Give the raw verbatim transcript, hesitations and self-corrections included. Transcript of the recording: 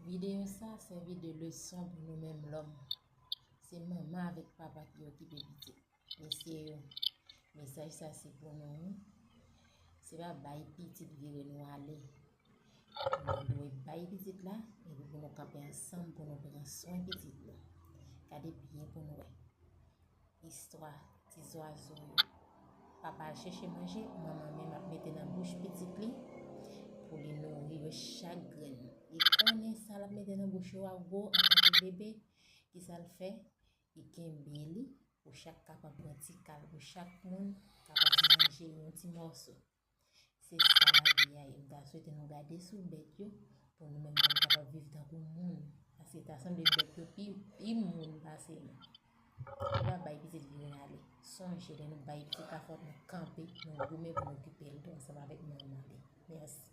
Videyo sa sèvi de leson pou nou menm lòm. Se manman avèk papa ki okipe pitit. Mesye yo, mesaj sa se pou nou, wi. Se pa bay pitit vire nou ale. Nou dwe bay pitit la, epi pou nou kanpe ansanm pou nou pran swen pitit nou. Gade byen pou nou wè. Istwa ti zwazo yo. Papa al chèche manje, manman menm ap mete nan bouch pitit li pou li nouri yo chak grenn. Li konnen sa l ap mete nan bouch yo a gwo antanke bebe. Ki sa l fè? Li kenbe li pou chak ka pran ti kal, pou chak moun kapab manje yon ti mòso. Se sa lavi a ye. M ta swete nou gade sou bèt yo pou nou menm pou nou kapab viv tankou moun. Paske ta sanble bèt yo pi, pi moun pase nou. Nou pa bay pitit vire n ale. Sonje, lè nou bay pitit la, fòk nou kanpe, nou goumen pou nou okipe l tou ansanm avèk manman li. Mèsi.